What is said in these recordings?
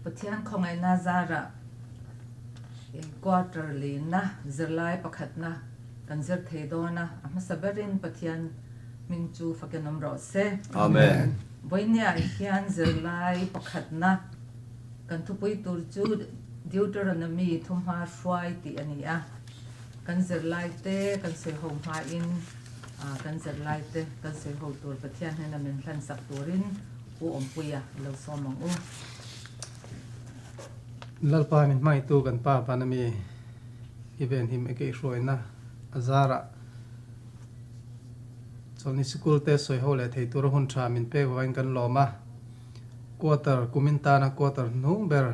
Pathian khawngaihna zarah quarterly na zirlai pakhatna kan zir thei dawn a, a hmasa berin Pathian hming chu fakin awm rawh se. Amen. Vawinia hian zirlai pakhatna kan thupui tur chu Deuteronomy thumhma hruai tih a ni a. Kan zirlaite kan sawi ho hmain kan zirlaite kan sawi ho tur Pathian hnena min hlansak turin U Awmpuia i lo sawm ang u. Lalpa min hmangaihtu kan Pa van ami i venhim e keihhruaina a zarah chawlhni sikul te sawi ho leh thei tura hun tha min pek vain kan lawm a. Quarter kumin tana quarter hnung ber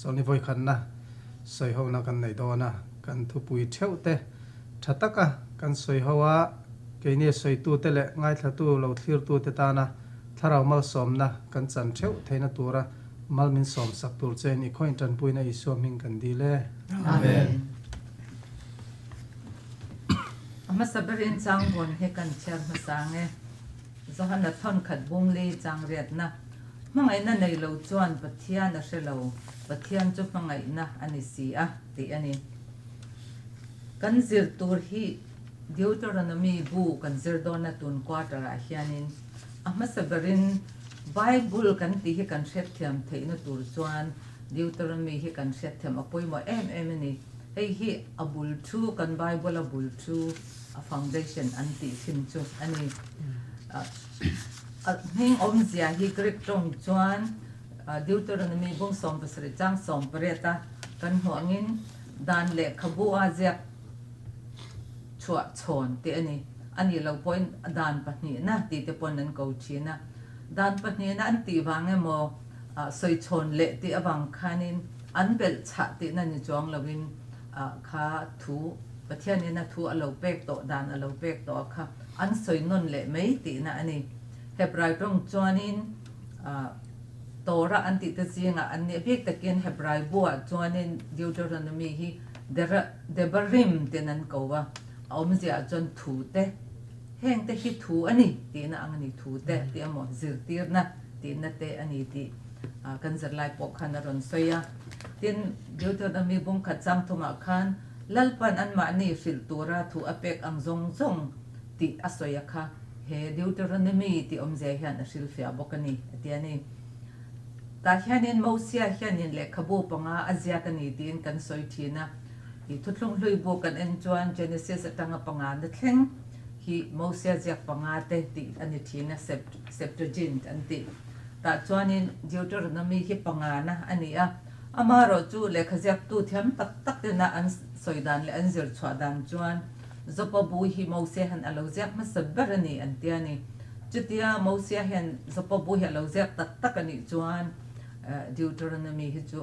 chawlhni vawikhatna sawi hona kan nei dawn a, kan thupui theuh te tha taka kan sawi ho a, keini sawitute leh ngaithlatu lo thlirtute tana thlarau malsawmna kan chan theuh theihna tura mal min sawmsak tur chein i khawiin tanpuina Isua hming kan dil e. Amen. A hmasa berin changvawn hi kan chhiar hmasa ang e. Johana thawnkhat bungli changriatna, Hmangaihna nei lo chuan Pathian a hre lo, Pathian chu hmangaihna a ni si a, tih a ni. Kan zir tur hi Deuteronomy bu kan zir dawna tun quarter ah hianin a hmasa berin Bible kan tih hi kan hriatthiam theihna tur chuan Deuteronomy hi kan hriatthiam a pawimawh em em a ni. Hei hi a bul thu kan Bible a bul thu a foundation an tih thin chu a ni. A hming awmzia hi Greek tawng chuan Deuteronomy bung 17 chang 18 a kan hmuh angin dan lehkhabu a ziak chhuah chhawn tih a ni. A nih loh pawhin dan pahnihna tih te pawn an ko thin a. Dan pahnihna an tih vang emaw sawi chhawn leh tih avang khanin an belh chhah tihna ni chuang loin kha thu Pathianin a thu a lo pek tawh dan a lo pek tawh a kha an sawi nawn leh mai tihna a ni. Hebrai tawng chuanin Torah an tih te zingah an nih bik takin Hebrai buah chuanin Deuteronomy hi Debarim tiin an ko a, a awmziaah chuan thu te, heng te hi thu a ni tihna ang a ni, thu te tih emaw zirtirna tihna te a ni tih kan zirlai pawh khan a rawn sawi a. Tin, Deuteronomy bungkhat chang thumah khan Lalpan anmahni hrilh tura thu a pek ang zawng zawng tih a sawi a kha he Deuteronomy tih awmzia hian a hrilhfiah bawk a ni, a ti a ni. Tah hianin Mosia hianin lehkhabu panga a ziak a ni tiin kan sawi thin a. I thuthlung hlui bu kan en chuan Genesis atanga panga na thleng hi Mosia ziak panga te tih a ni thin a, Septuagint an tih. Tah chuanin Deuteronomy hi panga na a ni a. Amaherawhchu lehkha ziaktu thiam tak tak tena an sawi dan leh an zir chhuah dan chuan Zopa bu hi Mosia hian a lo ziak hmasa ber a ni an ti a ni. Chutia Mosia hian Zopa bu hi a lo ziak tak tak a nih chuan Deuteronomy hi chu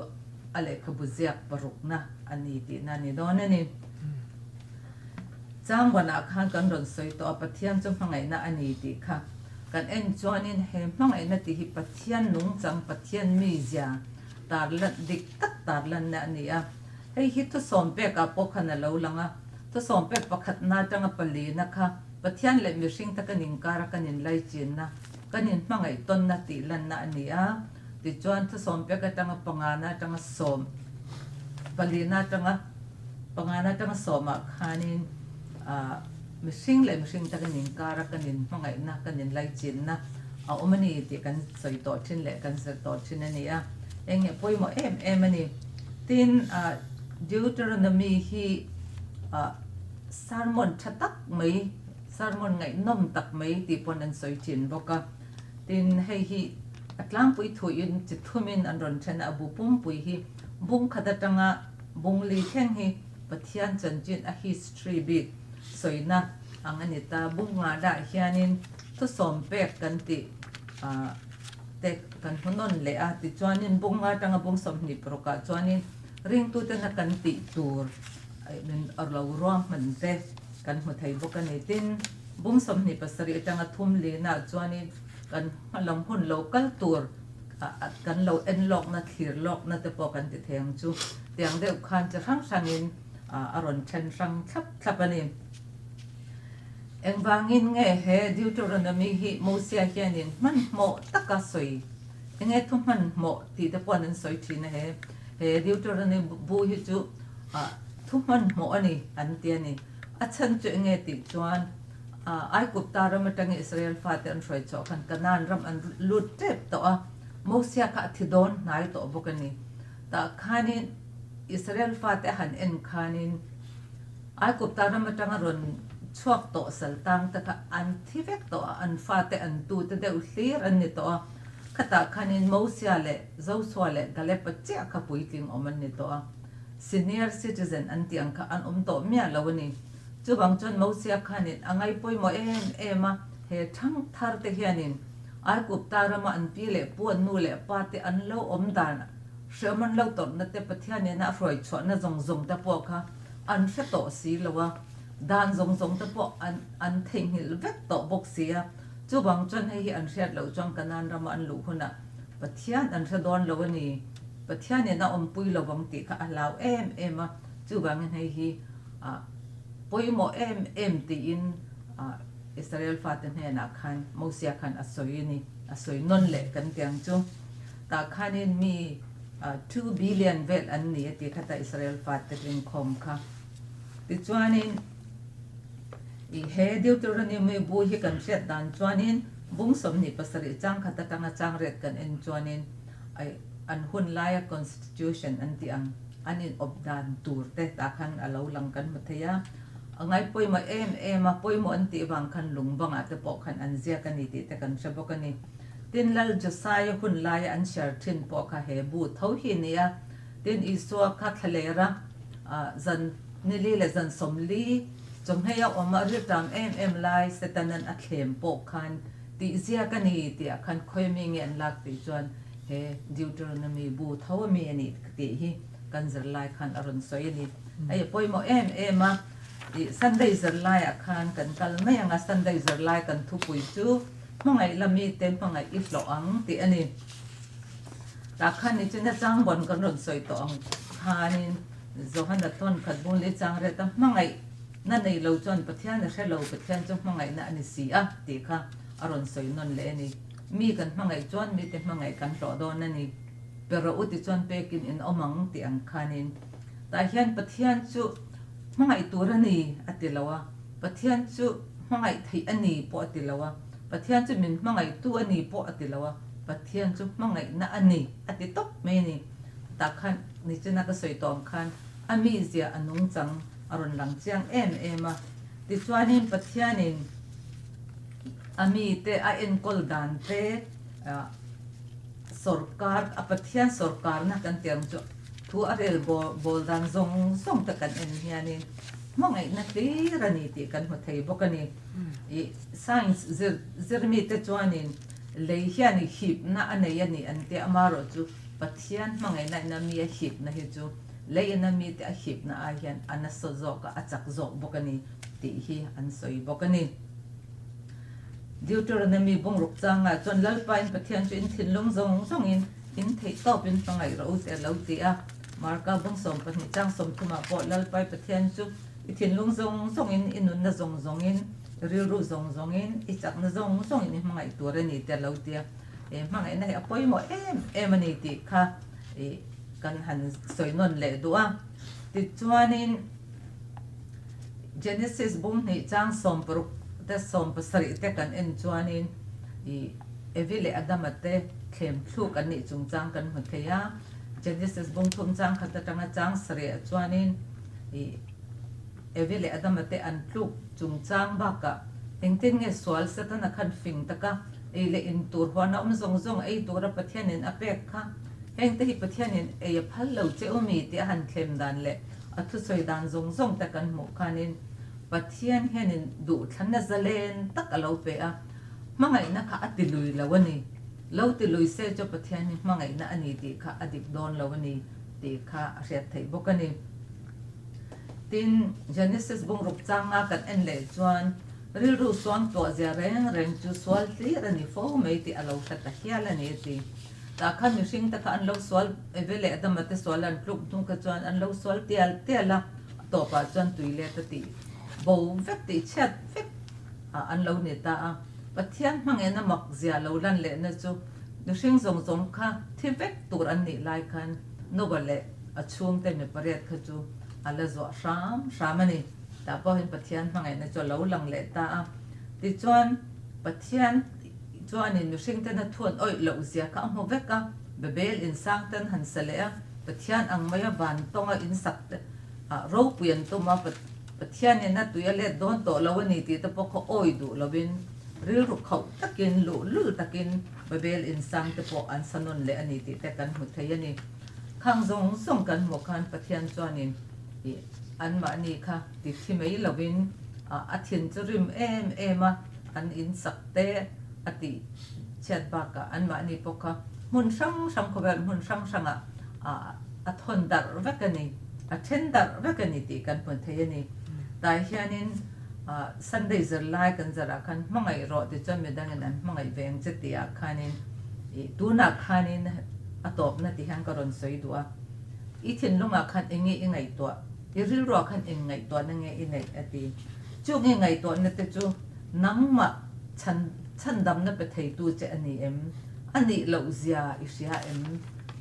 a lehkhabu ziak parukna a ni tihna a ni dawn a ni. Changbanah khan kan rawn sawi tawh a, Pathian chu hmangaihna a ni tih kha kan en chuanin he hmangaihna tih hi Pathian nungchang, Pathian mizia tarlan dik tak tarlanna a ni a. Hei hi thusawm pekah pawh khan a lo lang a, thusawm pek pakhatna atanga palina kha Pathian leh mihring te kan inkar a kan inlaichinna, kan inhmangaih tawnna tih lanna a ni a. Tichuan thusawm pek atanga pangana atanga sawm, palina atanga pangana atanga sawmah khanin ah mihring leh mihring te kan inkar a kan inhmangaihna, kan inlaichinna a awm a ni tih kan sawi tawh thin leh kan zir tawh thin a ni a. Eng nge pawimawh em em a ni. Tin, Deuteronomy hi sermon tha tak mai, sermon ngaihnawm tak mai tih pawn an sawi thin bawk a. Tin, hei hi a tlangpui thuin chi thumin an rawn then a, a bu pumpui hi bung khat atanga bung li thleng hi Pathian chanchin a history bik sawina ang a ni ta. Bung nga dah hianin thusawm pek kan tih te kan hmu nawn leh a, tichuanin bung nga atanga bung 26 ah chuanin ringtutena kan tih tur min lo ruahman te kan hmu thei bawk a ni. Tin, bung 27 atanga thum lina chuanin kan hmalam hun lo kal tur kan lo en lawkna, thlir lawkna te pawh kan ti thei ang chu. Tiang deuh khan chi hrang hrangin a rawn then hrang thlap thlap a ni. Engvangin nge he Deuteronomy hi Mosia hianin hmanhmawh taka sawi Enge thu hmanhmawh tih te pawh an sawi thin a he he Deuteronomy bu hi chu thu hmanhmawh a ni an ti a ni. A chhan chu enge tih chuan Aigupta ram atangin Israel fate an hruai chhuah khan Kanaan ram an lut tep tawh a, Mosia kha a thi dawn hnai tawh bawk a ni. Tah khanin Israel fate a han en khanin Aigupta ram atanga rawn chhuak tawh saltang te kha an thi vek tawh a, an fate an tute deuh hlir an ni tawh a. Khatah khanin Mosia leh Joshua leh Kalepa chiah kha puitling awm an ni tawh a, senior citizen an tih ang kha an awm tawh miah lo a ni. Chuvang chuan Mosia khanin a ngai pawimawh em em a, he thang thar te hianin Aigupta rama an pi leh pu an nu leh pa te an lo awm dan hreawm an lo tawrhna te Pathian nena a hruai chhuahna zawng zawng te pawh kha an hre tawh si lo a, dan zawng zawng te pawh an an theihnghilh vek tawh bawk si a. Chuvang chuan hei hi an hriat loh chuan Kanaan rama an luh hunah Pathian an hre dawn lo a ni, Pathianin a awmpui lo vang tih kha a hlau em em a, chuvangin hei hi pawimawh em em tiin Israel fate hnenah khan Mosia khan a sawi a ni, a sawi nawn leh kan ti ang chu. Tah khanin mi 2 billion vel an ni a ti kha ta Israel fate rinkhawm kha. Tichuanin. I he Deuteronomy bu hi kan hriat dan chuanin bung 27 chang khat atanga chang riat kan en chuanin ai an hun laia constitution an tih ang an in awp dan tur te tah khan a lo lang kan hmu thei a. A ngai pawimawh em em a, pawimawh an tih vang khan lung bangah te pawh khan an ziak a ni tih te kan hre bawk a ni. Tin Lal Josiah hun laia an share thin pawh kha he bu tho hi a ni a. Tin Isua kha thlaler a zan Nili leh zan 40 chawhmei a awm a rilṭam em em lai Setanan a thlem pawh khan tih ziak a ni tih ah khan khawi mi nge an lak tih chuan he Deuteronomy bu tho a mi a nih tih hi kan zirlai khan a rawn sawi a ni. Hei a pawimawh em em a, ih Sunday zirlai ah khan kan kal mai ang a, Sunday zirlai kan thupui chu hmangaih la mite hmangaih i hlawh ang tih a ni. Tah khan nichina changbawn kan rawn sawi tawh ang khanin Johana thawn khat bung leh chang ret a hmangaihna nei lo chuan Pathian a hre lo, Pathian chu hmangaihna a ni si a tih kha a rawn sawi nawn leh a ni. Mi kan hmangaih chuan mite hmangaih kan hlawh dawn a ni. Pe rawh u ti chuan pekin in awm ang tih ang khanin tah hian Pathian chu hmangaih tur a ni a ti lo a, Pathian chu hmangaih theih a ni pawh a ti lo a, Pathian chu min hmangaihtu a ni pawh a ti lo a, Pathian chu hmangaihna a ni a ti tawp mai a ni. Tah khan nichina ka sawi tawh ang khan a mizia a nungchang a rawn lang chiang em em a. Tichuanin Pathianin a mite a enkawl dan te sawrkar a Pathian sawrkarna kan tih ang chu thu a rel bawl dan zawng zawng te kan en hianin hmangaihna hlir a ni tih kan hmu thei bawk a ni. Ih science zir zir mite chuanin lei hian hipna a nei a ni an tia amaherawhchu Pathian hmangaihna ina mi a hipna hi chu lei ina mite a hipna ai hian a nasa zawk a, a chak zawk bawk a ni tih hi an sawi bawk a ni. Deuteronomy bungruk changah chuan Lalpain Pathian chu in thinlung zawng zawngin in theih tawpin hmangaih rawh u tih a lo ti a. Marka bung 12 chang 30 ah pawh Lalpai Pathian chu i thinlung zawng zawngin, i nunna zawng zawngin, i rilru zawng zawngin, i chakna zawng zawngin i hmangaih tur a ni tih a lo ti a. He hmangaihna hi a pawimawh em em a ni tih kha ih kan han sawi nawn leh duh a. Tichuanin Genesis bung hnih chang 60 te 70 te kan en chuanin ih Evi leh Adama te thlem thluk an nih chungchang kan hmu thei a. Genesis bung thum chang khat atanga chang sarih ah chuanin ih Evi leh Adama te an tluk chungchang bakah engtin nge sual Setana khan fing taka ei leh in tur huan a awm zawng zawng ei tura Pathianin a pek kha? Hengte hi Pathianin ei a phal lo che u mi tih a han thlem dan leh a thusawi dan zawng zawng te kan hmuh khanin Pathian hianin duhthlanna zalen tak a lo pe a, hmangaihna kha a ti lui lo a ni. Lo ti lui se chu Pathian hi hmangaihna a ni tih kha a dik dawn lo a ni tih kha a hriat theih bawk a ni. Tin, Genesis bungruk changa kan en leh chuan rilru suang tuah zia reng reng chu sual hlir a ni fo mai tih a lo hre ta hial a ni a ti. Tah khan mihring te kha an lo sual Eve leh Adama te sual an tluk hnu kha chuan an lo sual tial tial a, a tawpah chuan tui let a tih bo vek tih chhiat vek an lo ni ta a. Pathian hmangena mak zia lo lan lehna chu. Mihring zawng zawng kha thi vek tur an nih lai khan Noah leh a chhungte mi pariat kha chu a la zuah hram hram a ni. Tah pawhin Pathian hmangaihna chu a lo lang leh ta a. Tichuan, Pathian chuanin mihringten a thuan awih loh zia kha a hmu vek a, Babel insangten han sa leh a, Pathian ang maia van tawnga insak te ropui an tum a, Pathianin a tui a let dawn tawh lo a ni tih te pawh khaw awi duh lovin rilru khauh takin luhlul takin Babel insang te pawh an sa nawn leh a ni tih te kan hmu thei a ni. Khang zawng zawng kan hmuh khan Pathian chuanin ih anmahni kha ti thi mai lovin a thin chu rim em em a, an insak te a tih chhiat bakah anmahni pawh kha hmun hrang hrang khawvel hmun hrang hrangah a thawn darh vek a ni, a then darh vek a ni tih kan hmu thei a ni. Tah hianin Sunday zirlai kan zarah khan hmangaih rawh ti chuan midangin an hmangaih ve ang che tihah khanin ih tunah khanin a tawpna ti hian ka rawn sawi duh a, i thinlungah khan eng nge i ngaihtuah, i rilruah khan eng ngaihtuahna nge i neih a ti. Chung i ngaihtuahna te chu nangmah chhan chhandamna pe theitu che a ni em? A nih loh zia i hria em?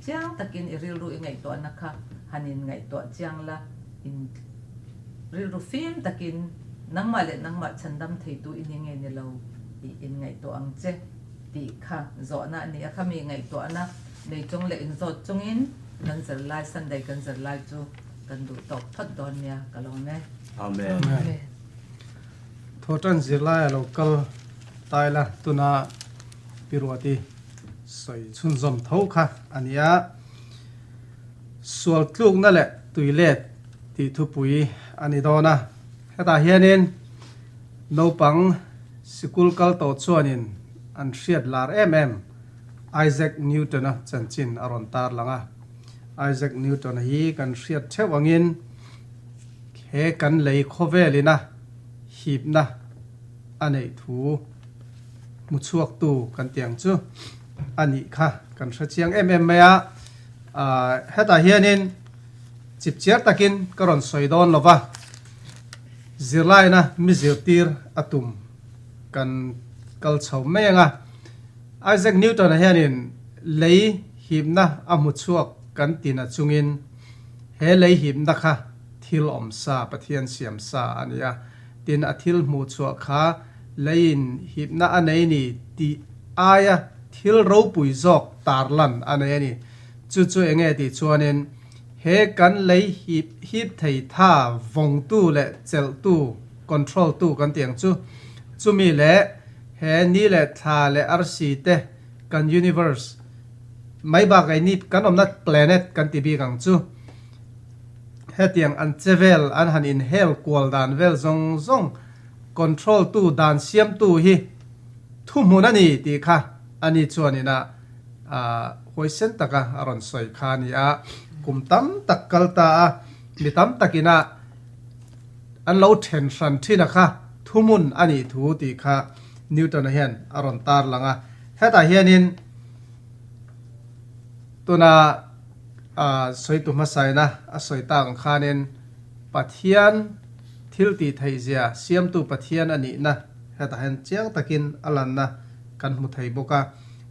Chiang takin i rilru i ngaihtuahna kha han in ngaihtuah chiang la, in rilru fim takin nangmah leh nangmah chhandam theitu i ni nge ni lo tih in ngaihtuah ang che tih kha zawhna a ni a. Khami ngaihtuahna nei chung leh inzawt chungin kan zirlai Sunday kan zirlai chu kan duh tawk phawt dawn nia ka lawm e. Amen. Amen. Thawhtan zirlai a lo kal tai la tuna Pi Ruati sawi chhunzawm tho kha a ni a. Sual tlukna leh tuilet tih thupui a ni dawn a. Hetah hianin naupang sikul kal tawh chuanin an hriat lar em em Isaac Newton-a chanchin a rawn tar lang a. Isaac Newton-a hi kan hriat theuh angin he kan lei khawvelina hipna a neih thu hmu chhuaktu kan ti ang chu a nih kha kan hre chiang em em mai a. Hetah hianin chipchiar takin ka rawn sawi dawn lo va, zirlaina mi zirtir a tum kan kal chho mai ang a. Isaac Newton-a hianin lei hipna a hmu chhuak kan tina chungin he lei hipna kha thil awm sa, Pathian siam sa a ni a. Tin, a thil hmuh chhuah kha leiin hipna a nei ni tih aia thil ropui zawk tarlan a nei a ni. Chu chu enge tih chuanin he kan lei hip hip thei tha vawngtu leh chelhtu, control tu kan tih ang chu, chumi leh he ni leh thla leh arsi te kan universe mai bakah ni kan awmna planet kan ti bik ang chu. Hetiang an che vel an han inhel kual dan vel zawng zawng control tu dan siam tu hi thuhmun a ni tih kha a ni chuan ina huaisen taka a rawn sawi kha a ni a. Kum tam tak kal ta a, mi tam tak ina an lo then hran thin a kha thuhmun a nih thu tih kha Newton-a hian a rawn tar lang a. Hetah hianin tuna A sawitu hmasaina a sawi tak ang khanin Pathian thil tih theih zia siamtu Pathian a nihna hetah hian chiang takin a lanna kan hmu thei bawk a.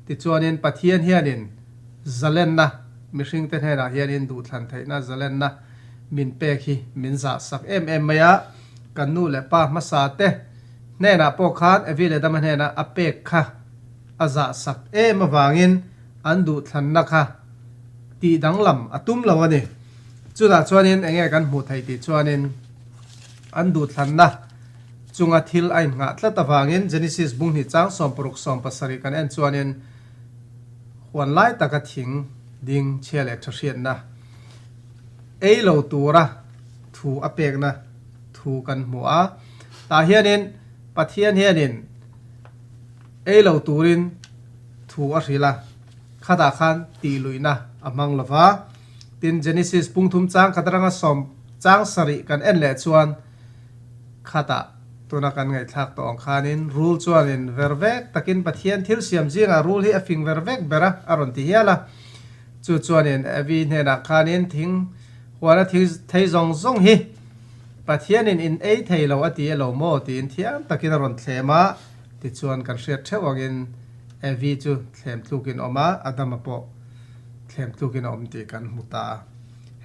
Tichuanin Pathian hianin zalenna mihringte hnenah hianin duhthlan theihna zalenna min pek hi min zahsak em em mai a. Kan nu leh pa hmasa te hnenah pawh khan Evi leh Adama hnenah a pek kha a zahsak em avangin an duhthlanna kha tih danglam a tum lo a ni. Chutah chuanin eng nge kan hmuh theih tih chuanin an duhthlanna chunga thil a innghah tlat avangin Genesis bung hnih chang 60 70 kan en chuanin huan lai taka thing ding chhia leh tha hriatna ei lo tura thu a pekna thu kan hmu a. Tah hianin Pathian hianin ei lo turin thu a hrilh a, khatah khan tih luihna a hmang lo va. Tin, Genesis pungthum chang khat atanga sawm chang sarih kan en leh chuan khatah tuna kan ngaihthlak tawh ang khanin rul chuanin ver vek takin Pathian thil siam zingah rul hi a fing ver vek ber a, a rawn ti hial a. Chu chuanin Evi hnenah khanin thing huana thil thei zawng zawng hi Pathianin in ei thei lo a ti elo maw tiin thiam takin a rawn thlem a. Tichuan kan hriat theuh angin Evi chu thlem tlukin a awm a, Adama pawh thlem tlukin a awm tih kan hmu ta a.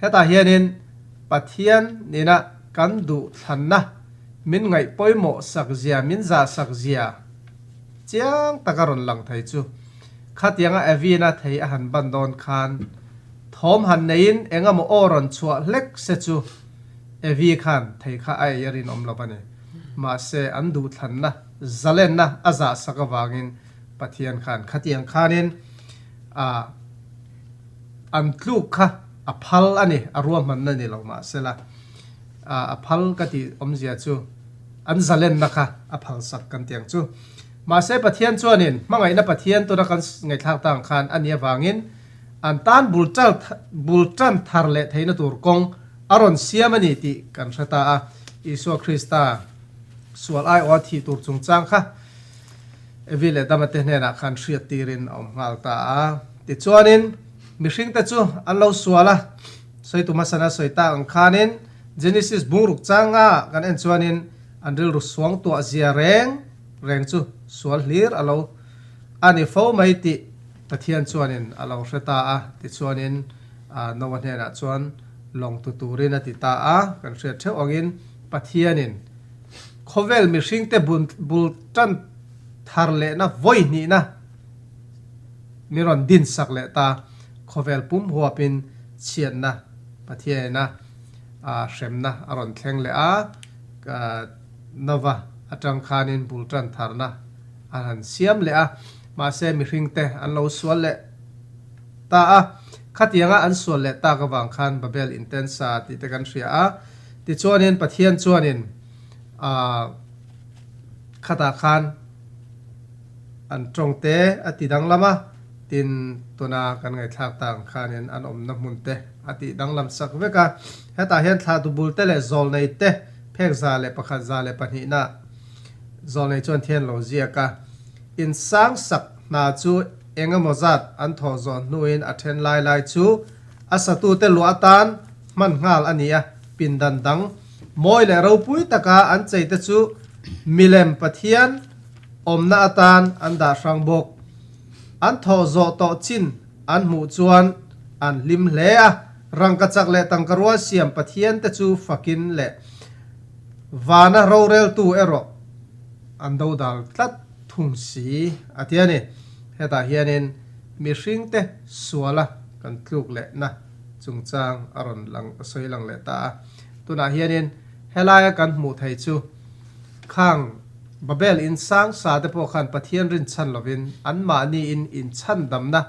Hetah hianin Pathian nena kan duhthlanna min ngaih pawimawh sak zia, min zah sak zia chiang taka rawn lang thei chu khatianga Evi-na thei a han ban dawn khan thawm han neiin engemaw aw rawn chhuah hlek se chu Evi khan thei kha a ei a rinawm lo a ni. Mahse an duhthlanna zalenna a zah sak avangin Pathian khan khatiang khanin a an tluk kha a phal a ni, a ruahmanna ni lo mahsela a phal ka tih awmzia chu an zalenna kha a phal sak kan ti ang chu. Mahse Pathian chuanin hmangaihna Pathian tuna kan ngaihthlak tang khan a nih avangin an tan bul bul tan thar leh theihna tur kawng a rawn siam a ni tih kan hre ta a, Isua Krista sual aiawha thih tur chungchang kha Evi leh Adama te hnenah khan hriat tirin a awm nghal ta a. Tichuanin, mihringte chu an lo sual a, sawitu hmasana sawi tak ang khanin Genesis bungruk changa kan en chuanin an rilru suang tuah zia reng reng chu sual hlir a lo a ni fo mai tih Pathian chuanin a lo hre ta a. Tichuanin, Noah hnenah chuan lawng tu turin a ti ta a, kan hriat theuh angin Pathianin khawvel mihringte bul tan thar lehna vawi hnihna min rawn din sak leh ta, khawvel pum huapin chhiatna Pathianina hremna a rawn thleng leh a, Nova atang khanin bul tan tharna a han siam leh a, mahse mihringte an lo sual leh ta a, khatianga an sual leh tak avang khan Babel intensa tih te kan hria a, tichuanin Pathian chuanin aah khatah khan an tawng te a ti danglam a, tin tuna kan ngaihthlak tak ang khanin an awmna hmun te a tih danglam sak vek a, hetah hian thlahtu bul te leh zawlnei te phek 101 102 na zawlnei chuan thian lo ziak a, insang sak hna chu Eng emaw zat an thawh zawh hnuin a then lai lai chu a satute luah atan hman nghal a ni a, pindan dang mawi leh ropui taka an cheite chu milem Pathian awmna atan an dah hrang bawk. An thawh zawh tawh chin an hmuh chuan an hlim hle a, rangkachak leh tangkarua siam Pathiante chu fakin leh vana roreltu erawh an dodal tlat. Thung si a ti a ni. Hetah hianin mihringte suala kan tluk lehna chungchang a rawn lang sawi lang leh ta a. Tunah hianin helaia kan hmuh thei chu khang Babel in sang sa te pawh khan Pathian rinchhan lovin anmahniin inchhandamna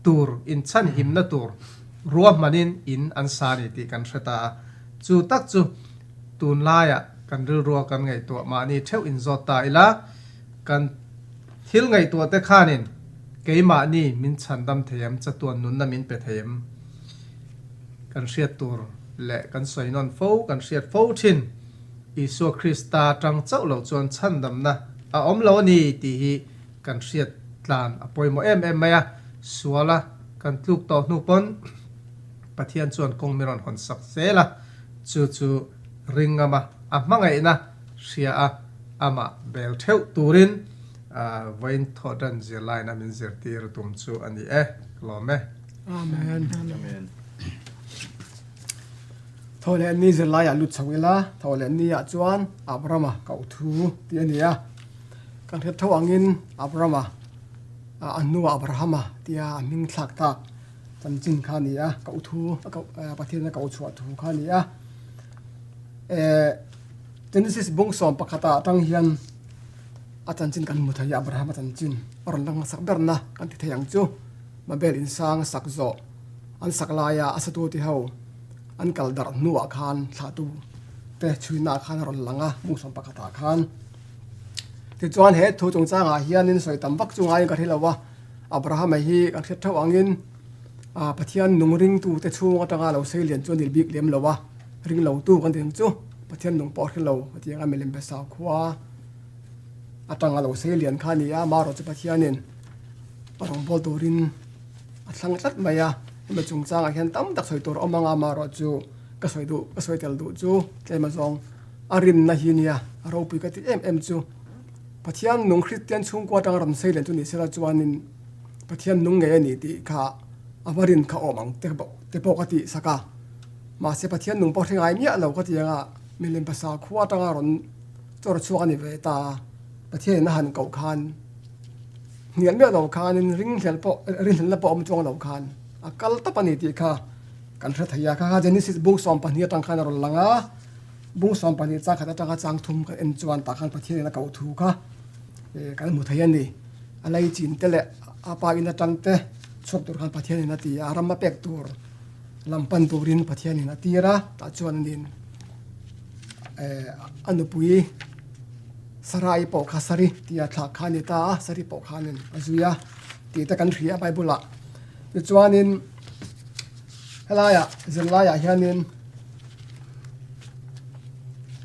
tur, inchhanhimna tur ruahmanin in an sa a ni tih kan hre ta a. Chu tak chu tunlaiah kan rilrua kan ngaihtuah mahni theuh inzawt ta ila, kan thil ngaihtuah te khanin keimahni min chhandam thei em, chatuan nunna min pe thei em? Kan hriat tur leh kan sawi nawn fo, kan hriat fo thin, Isua Krista tang chauh loh chuan chhandamna a awm lo a ni tih hi kan hriat tlan a pawimawh em em mai a, suala kan tluk tawh hnu pawn Pathian chuan kawng mi rawn hawn sak zel a, chu chu ring ngama a hmangaihna hria a, amah bel theuh turin vawiin thawhtan zirlaina min zirtir tum chu a ni e. Ka lawm e. Amen. Amen. Thaw leh ni zirlaiah lut chho ila, thaw leh niah chuan Abrama koh thu tih a ni a. Kan hre tho angin Abrama a hnuah Abrahama tia a hming thlak tak chanchin kha a ni a, koh thu a koh Pathian a koh chhuah thu kha a ni a. Genesis bung sawm pakhatah atang hian a chanchin kan hmu thei a, Abrahama chanchin a rawn lang hmasak berna kan ti thei ang chu. Babel insang a sak zawh an sak laia a satu ti ho an kal darh hnuah khan thlahtu te chhuina ah khan a rawn lang a, bung sawm pakhatah khan. Tichuan he thu chungchangah hianin sawi tam vak chu ngaiin ka hre lo a, Abrahama hi kan hriat theuh angin Pathian nung ringtute chhung atanga lo sei lian chu a ni bik lem lo a. Ring lo tu kan tih ang chu Pathian nung pawh a hre lo a ti ang a, milem be sakhua atanga lo sei lian kha a ni a, amaherawh chu Pathianin a rawngbâwl turin a thlang tlat mai a, hemi chungchangah hian tam tak sawi tur a awm ang a, amaherawh chu ka sawi duh ka sawi tel duh chu tlem azawng a rinna hi nia a ropui ka ti em em chu. Pathian nung Kristian chhungkua atanga rawn sei len chu ni sela chuanin Pathian nung ngei a ni tih kha a va rin kha awm ang te te pawh ka tih sak a. Mahse Pathian nung pawh hre ngai miah lo ka ti anga milem pasa khua atanga rawn chawr chhuak a ni ve ta a. Pathianin a han koh khan hnial miah lo khanin ringhlel pawh rinhlelna pawh awm chuang lo khan a kal tawp a ni tih kha kan hre thei a. Kha kha Genesis bung 12 atang khan a rawn lang a. Bung 12 chang khat atanga chang thum kan en chuan tah khan Pathianin a koh thu kha kan hmu thei a ni. A lei chin te leh a pa in atang te chhuak tur khan Pathianin a ti a, ram a pek tur lam pan turin Pathianin a tir a, tah chuan nin a nupui Sarai pawh kha Sari tia thlak kha a ni ta a, Sari pawh khanin a zui a tih te kan hria Bible ah. Tichuanin helaiah zirlaiah hianin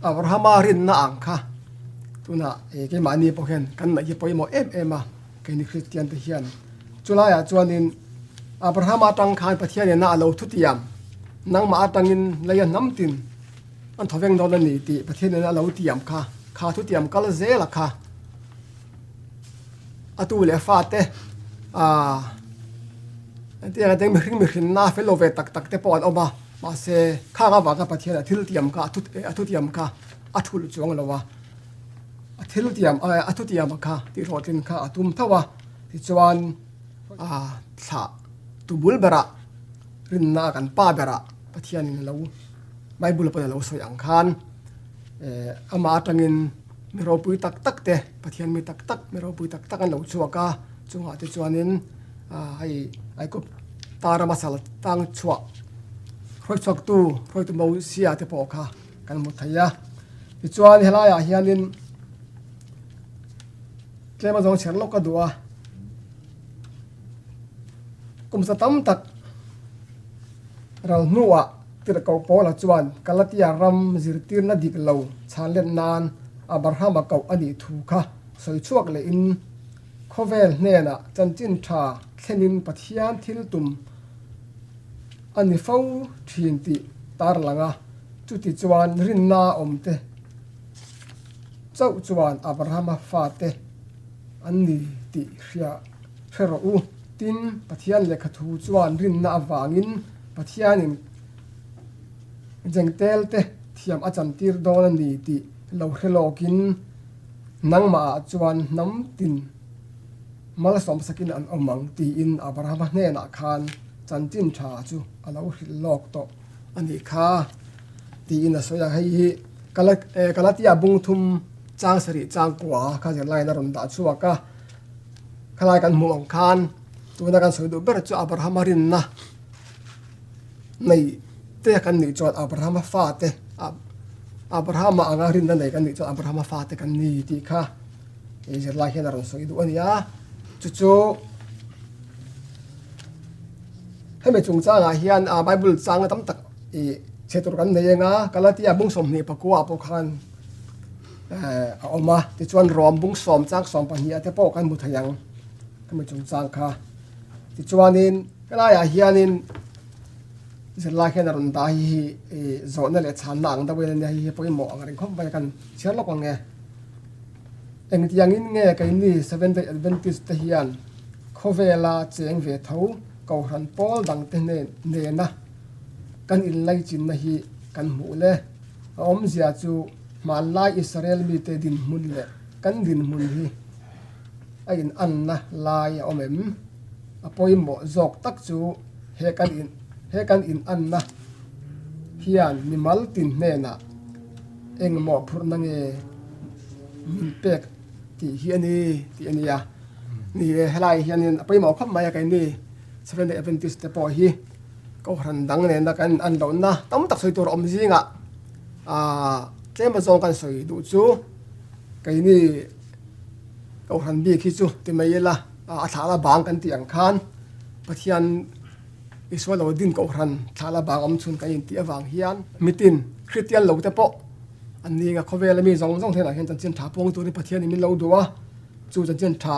Abrahama rinna ang kha tunah eh keimahni pawh hian kan ngaih hi pawimawh em em a, keini Kristian te hian. Chulaiah chuanin Abrahama atang khan Pathianin a lo thutiam, nangmah atangin lei a hnam tin an thaw veng dawn a ni tih Pathianin a lo tiam kha, kha thutiam kal zela kha a tu leh fate ah engtiang a teng mihring mihrinna fel lo ve tak tak te pawh an awm a. Mahse, khang avanga Pathian a thil tiam kha a thutiam kha a thulh chuang lo a, a thil tiam a thutiam kha tihhlawhtlin kha a tum tho a, tichuan thlah tu bul berah rinna kan pa berah Pathianin a lo Bible pawn a lo sawi ang khan amah atangin mi ropui tak tak te Pathian mi tak tak mi ropui tak tak an lo chhuak a, chungah te chuanin hei Aikup tara masala tang chhuah hruai chhuaktu hruaitu Mosia te pawh kha kan hmu thei a. Tichuan helaiah hianin tlem a zawng chher lawk ka duh a, kum sa tam tak ral hnuah tirhkoh Paula chuan Galatia ram zirtirna dik lo chhan let nan Abrahama koh a nih thu kha sawi chhuak lehin Khawvel hnenah chanchin tha thlenin Pathian thil tum a ni fo thin tih tar lang a, chuti chuan rinna awmte chauh chuan Abrahama fate an ni tih hria hre rawh u. Tin, Pathian lehkha thu chuan rinna avangin Pathianin Jengtelte thiam a chantir dawn a ni tih lo hre lawkin, Nangmahah chuan hnam tin malsawm sakin an awm ang tiin Abrahama hnenah khan chanchin tha chu a lo hrilh lawk tawh a nih kha tiin a sawi a. Hei hi Galatia bung thum chang sarih chang kua kha zirlaiin a rawn dah chhuak a. Khalai kan hmuh ang khan tuna kan sawi duh ber chu Abrahama rinna nei te kan nih chuan Abrahama fate Abrahama anga rinna nei kan nih chuan Abrahama fate kan ni tih kha he zirlai hian a rawn sawi duh a ni a. Chu chu hemi chungchangah hian a Bible changa tam tak ih chhe tur kan nei eng a, Galatia bung 24 ah pawh khan a awm a, tichuan Rom bung sawm chang 12 ah te pawh kan hmu thei ang hemi chungchang kha. Tichuanin helaiah hianin Zirlai hian a rawn dah hi hi zawhna leh chhanna ang deuh in a nia, hei hi pawimawh ang reng khawp mai a kan chhiar lawk ang e. Engtiangin nge keini Seventh Day Adventist te hian khawvela cheng ve tho Kohhran pawl dangte nena kan inlaichinna hi kan hmuh le? A awmzia chu hmanlai Israel mite dinhmun leh kan dinhmun hi a inanna lai a awm em? A pawimawh zawk tak chu he kan in he kan in anna hian mimal tin hnenah engmaw phurhna nge min pek tih hi a ni tih a ni a. Ni e, helai hianin a pawimawh khawp mai a keini Seventh Day Adventist te pawh hi Kohhran dang nena kan in an lohna tam tak sawi tur a awm zingah ah tlem azawng kan sawi duh chu keini Kohhran bik hi chu ti mai ila a thlah la bang kan tih ang khan Pathian Isua lo din Kohhran thlah la bang awm chhun kan intih avang hian mitin Kristian lo te pawh an ni nga khawvel ami zawng zawng hnenah hian chanchin tha puang turin Pathian in min lo duh a, chu chanchin tha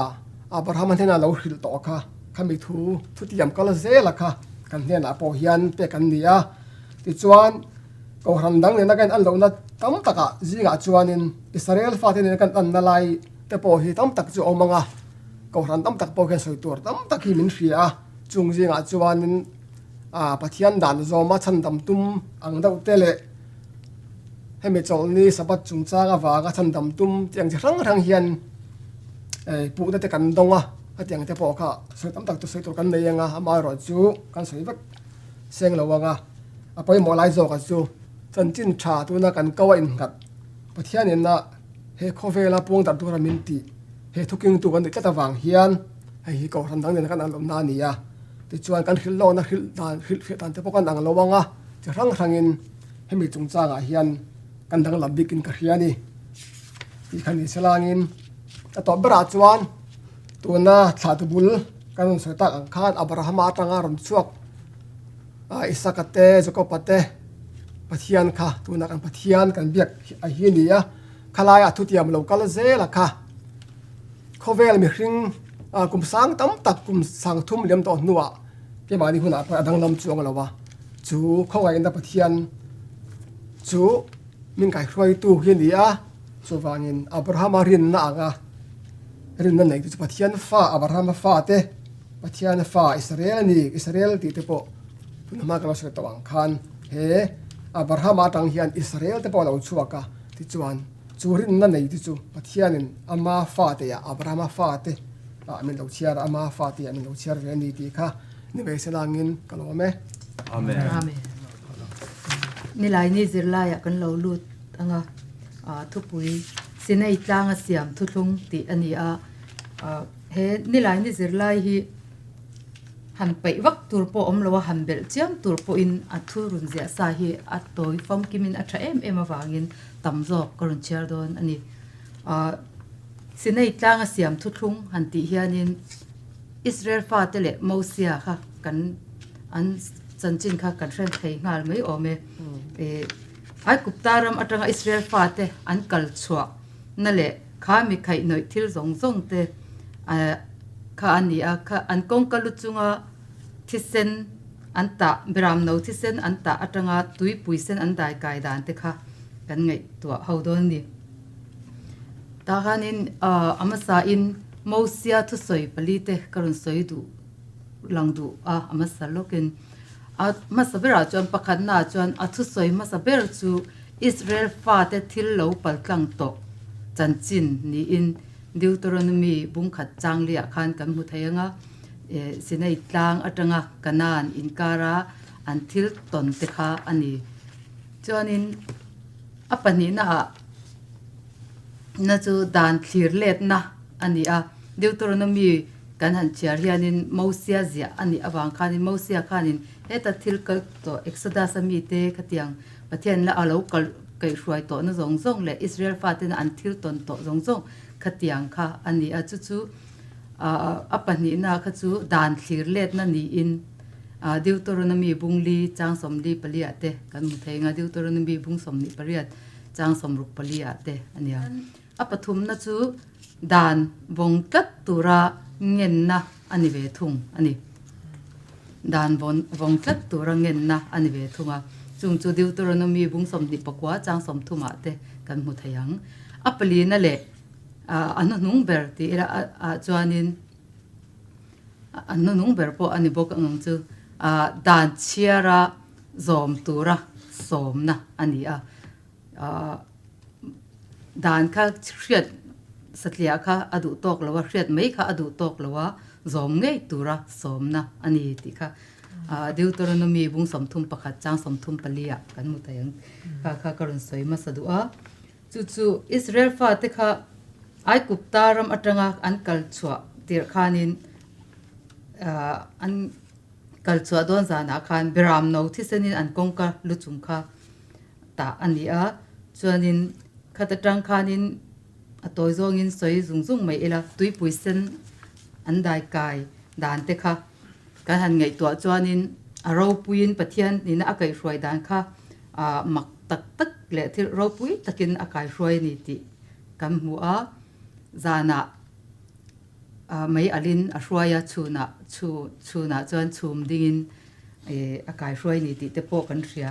Abraham-a hnenah lo hrilh tawh kha khami thu thutiam kal zela kha kan hnenah pawh hian pek an ni a. Tichuan Kohhran dang nena kan an lohna tam takah zingah chuanin Israel fate nena kan anna lai. te pawh hi tam tak chu a awm ang a, kohhran tam tak pawh hian sawi tur tam tak hi min hria a, chung zingah chuanin ah Pathian dan zawma chhandam tum ang deuh te leh hemi chawlhni Sabbath chungchang avanga chhandam tum tih ang chi hrang hrang hian eh puhna te kan dawng a, hetiang te pawh kha sawi tam tak chu sawi tur kan nei ang a, amaherawh chu kan sawi vek seng lo ang a, a pawimawh lai zawkah chu chanchin tha tuna kan ko a innghat Pathianin a he khawvela puang darh tura min tih he thukingtu kan nih tlat avang hian hei hi kohhran dang nena kan ang lohna a ni a, tichuan kan hrilh lawkna hrilh dan hrilh hriat dan te pawh kan ang lo ang a, chi hrang hrangin hemi chungchangah hian kan danglam bikin ka hria a ni tih kha ni se langin a tawp berah chuan tuna thlahtu bul kan rawn sawi tak ang khan Abrahama atanga rawn chhuak Isaka te Jakoba te Pathian kha tunah kan Pathian kan biak a hi a ni a, khalaiah thutiam lo kal zel a kha. Khawvel mihring kum sang tam tak kum sang thum lem tawh hnuah keimahni hunah pawh a danglam chuang lo a, chu khawngaihna Pathian chu min kaihruaitu hi a ni a, chuvangin Abrahama rinna anga rinna neihtu chu Pathian fa Abrahama fate Pathian fa Israel a ni, Israel tih te pawh tuna hma ka lo sawi tawh ang khan he Abrahama atang hian Israel te pawh a lo chhuak a, tichuan chu rinna nei te chu Pathianin ama fate ah Abrahama fate ah min lo chhiar a, ama fate ah min lo chhiar ve a ni tih kha ni mai se langin ka lawm e. Amen. Amen. Nilaini zirlaiah kan lo lut anga thupui Sinai tlanga siam thuthlung tih a ni a, he nilaini zirlai hi Han paih vak tur pawh awm lo a, han belh chiam tur pawhin a thu rawn ziah sa hi a tawi famkimin a tha em em avangin tam zawk ka rawn chhiar dawn a ni. Ahh Sinai tlanga siam thuthlung han tih hianin Israel fate leh Mosia kha kan an chanchin kha kan hre thei nghal mai awm e. Ih Aikupta ram atanga Israel fate an kal chhuah na leh kha mi khaihhnawih thil zawng zawng te ahh kha a ni a, kha an kawngka lu chunga thisen an tah, Biramno thisen an tah atanga tuipui sen an dai kai dan te kha kan ngaihtuah ho dawn a ni. Tah khanin a hmasain Mosia thusawi pali te ka rawn sawi duh lang duh a, a hmasa lawkin. A hmasa berah chuan pakhatnaah chuan a thusawi hmasa ber chu Israel fate thil lo paltlang tawh chanchin niin Deuteronomy bungkhat changliah khan kan hmu thei ang a, Sinai tlang atanga Kanaan inkara an thil tawn te kha a ni. Chuanin a pahnihnaah na chu dan thlir letna a ni a, Deuteronomy kan han chhiar hianin Mosia ziah a nih avang khanin Mosia khanin heta thil kal tawh Exodus a mite khatiang Pathian la a lo kal kaihhruai tawhna zawng zawng leh Israel fatena an thil tawn tawh zawng zawng khatiang kha a ni a, chu chu a pahnihna kha chu dan thlir letna niin Deuteronomy bungli chang sawmli paliah te kan hmu thei ang a, Deuteronomy bung sawmhnih pariat chang sawmruk paliah te a ni a. A pathumna chu dan vawng tlat tura ngenna a ni ve thung a ni. Dan vawng tlat tura ngenna a ni ve thung a, chung chu Deuteronomy bung 24 chang 30 ah te kan hmu thei ang. A palina leh a hnuhnung ber tih ila ah chuanin a hnuhnung ber pawh a ni bawk ang chu dan chhiara zawm tura sawmna a ni a. Dan kha hriat satliah kha a duh tawk lo a, hriat mai kha a duh tawk lo a, zawm ngei tura sawmna a ni tih kha Deuteronomy bung 31 chang 34 ah kan hmu thei ang. Kha kha ka rawn sawi hmasa duh a. Chu chu Israel fate kha Aigupta ram atanga an kal chhuah tirh khanin an kal chhuah dawn zanah khan Biramno thisenin an kawngka lu chung kha tah a ni a, chuanin khat atang khanin a tawi zawngin sawi zung zung mai ila tuipui sen an dai kai dan te kha kan han ngaihtuah chuanin a ropuiin Pathian nihna a kaihhruai dan kha ah mak tak tak leh thil ropui takin a kaihruai a ni tih kan hmu a, zanah ah mei alin a hruai a chhunah chhu chhunah chuan chhum dingin. A kaihruai ni tih te pawh kan hria.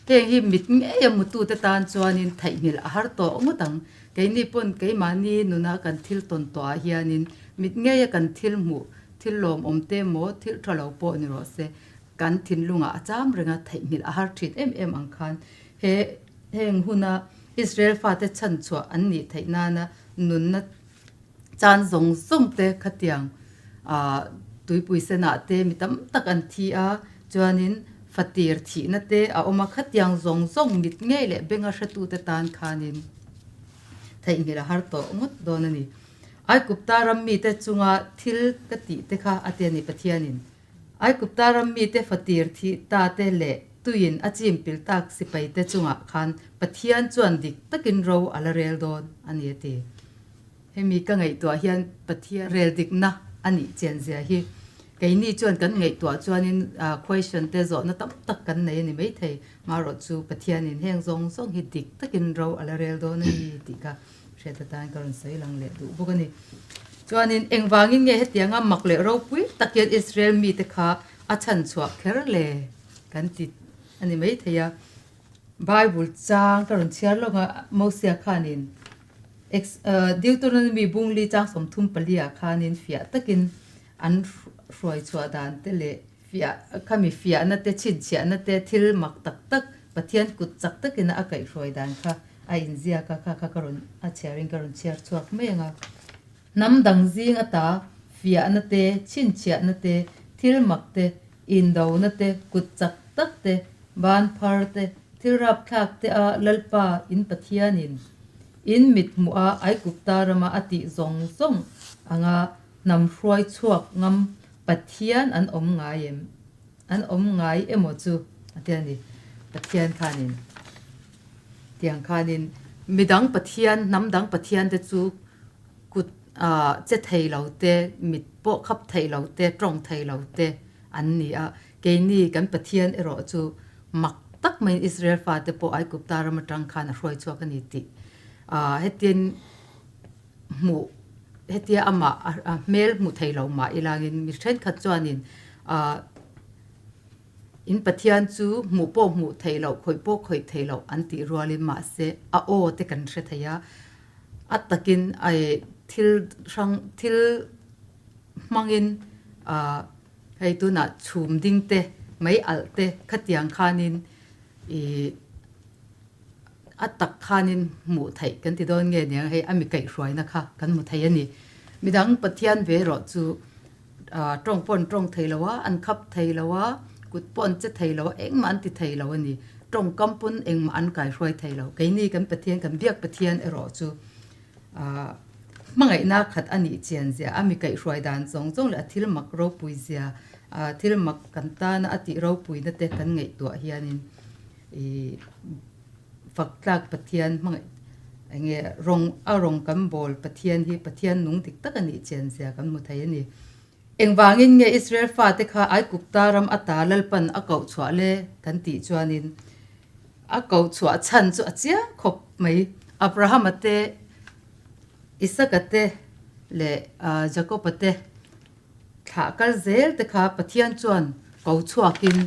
Heng hi mit ngei a mutute tan chuanin theihnghilh a har tawh ngawt ang. Keini pawn keimahni nuna kan thil tawn tawhah hianin mit ngeia kan thil hmuh, thil lawmawm te emaw thil tha lo pawh ni rawh se, kan thinlungah a cham reng a, theihnghilh a har thin em em ang khan he heng huna Israel fate chhanchhuah an nih theih nana nunna chan zawng zawng te khatiang ah tuipui senah te mi tam tak an thi a, chuanin fatir thihna te a awm a, khatiang zawng zawng mit ngei leh benga hretute tan khanin theihnghilh a har tawh ngawt dawn a ni. Aikupta ram mite chunga thil ka tih te kha a ti a ni Pathianin. Aikupta ram mite fatir thih ta te leh tuiin a chim pil tak sipai te chungah khan Pathian chuan dik takin ro a la rel dawn a ni a ti. Hemi ka ngaihtuah hian Pathian rel dikna a nih chian zia hi keini chuan kan ngaihtuah chuanin question te zawhna tam tak kan nei a ni maithei. Marawh chu Pathianin heng zawng zawng hi dik takin ro a la rel dawn a ni tih kha hriat atan ka rawn sawi lang leh duh bawk a ni. Chuanin engvangin nge hetianga mak leh ropui tak hian Israel mite kha a chhan chhuah kher le kan ti a ni maithei a. Bible chang ka rawn chhiar lawk a, Mosia khanin Deuteronomy bungli chang 34 ah khanin fiah takin an hruai chhuah dan te leh fiah khami fiahna te chhinchhiahna te thil mak tak tak Pathian kut chak takin a kaihhruai dan kha a inziak a, kha kha ka rawn a chhiarin ka rawn chhiar chhuak mai ang a. Hnam dang zing ata fiahna te, chhinchhiahna te, thil mak te, indona te, kut chak tak te, ban phar te, thil rapthlak te a Lalpa in Pathianin in mit hmuh a Aigupta rama a tih zawng zawng anga hnam hruai chhuak ngam Pathian an awm ngai em? An awm ngai emaw chu a ti a ni. Pathian khanin tiang khanin midang Pathian, hnam dang Pathian te chu kut che thei lo te, mit pawh khap thei lo te, tawng thei lo te an ni a. Keini kan Pathian erawh chu mak tak maiin Israel fate pawh Aigupta ram atang khan a hruai chhuak a ni tih hetin hmuh hetia amah a hmel hmuh thei lo mah ilangin mi thenkhat chuanin ah in Pathian chu hmuh pawh hmuh theih loh khawih pawh khawih theih loh an tih rualin mahse a aw te kan hre thei a a takin ai thil hrang thil hmangin ah hei tunah chhum ding te mei alh te khatiang khanin ih. A tak khanin hmuh theih kan ti dawn nge niang hei a mi kaihhruaina kha kan hmu thei a ni. Midang Pathian ve erawh chu tawng pawh an tawng thei lo a, an khap thei lo a, kut pawh an che thei lo a, engmah an ti thei lo a ni. Tawngkam pawn engmah an kaihruai thei lo. Keini kan Pathian, kan biak Pathian erawh chu hmangaihna khat a nih chian zia, a mi kaihhruai dan zawng zawng leh a thil mak ropui zia, thil mak kan tana a tih ropuina te kan ngaihtuah hianin I fak tlak Pathian hmangaih enge rawng a rawng kan bawl Pathian hi Pathian nung dik tak a nih chian zia kan hmu thei a ni. Engvangin nge Israel fate kha Aigupta ram ata Lalpan a koh chhuah le kan tih chuanin a koh chhuah chhan chu a chiang khawp mai. Abrahama te, Isaka te leh Jakoba te Thlah kal zel te kha Pathian chuan ko chhuakin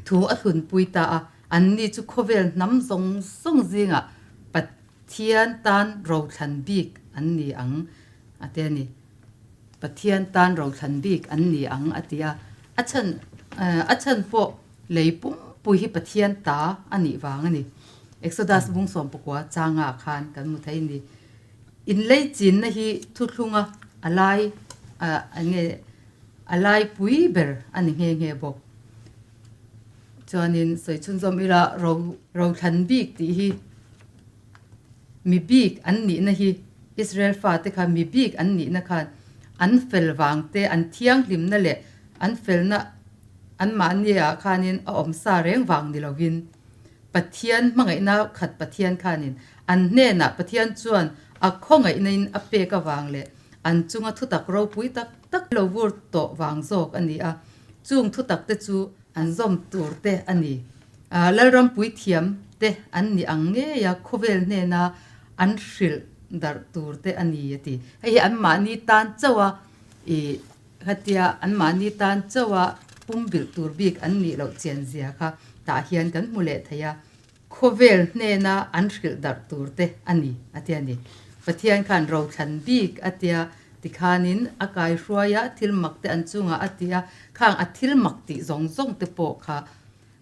thu a hlunpui ta a, anni chu khawvel hnam zawng zawng zingah Pathian tan rothlan bik an ni ang a ti a ni. Pathian tan rothlan bik an ni ang a ti a, a chhan a chhan pawh lei pumpui hi Pathian ta a nih vang a ni. Exodus bung 19 changa khan kan hmu thei a ni. Inlei chinna hi thuthlunga a lai nge a lai pui ber a ni nghe nghe bawk. Chuanin sawi chhunzawm ila ro rothlan bik tih hi mi bik an nihna hi Israel fate kha mi bik an nihna khan an fel vang te an thianghlimna leh an felna anmahni ah khanin a awm sa reng vang ni lovin Pathian hmangaihna khat Pathian khanin an hnenah Pathian chuan a khawngaihnain a pek avang leh an chunga thutak ropui tak tak lo vur tawh vang zawk a ni a, chung thutak te chu an zawm tur te a ni. Lalrampui thiam te an ni ang ngei a, khawvel hnena an hrilh darh tur te a ni a ti. Hei hi anmahni tan chauha ih hetia anmahni tan chauha. pumbilh tur bik an nih loh chian zia kha tah hian kan hmu leh thei a. Khawvel hnena an hrilh darh tur te a ni a tia ni. Pathian khan rothlan bik a tia tikhanin a kaihruai a, thil mak te an chungah a ti a, khang a thil mak tih zawng zawng te pawh kha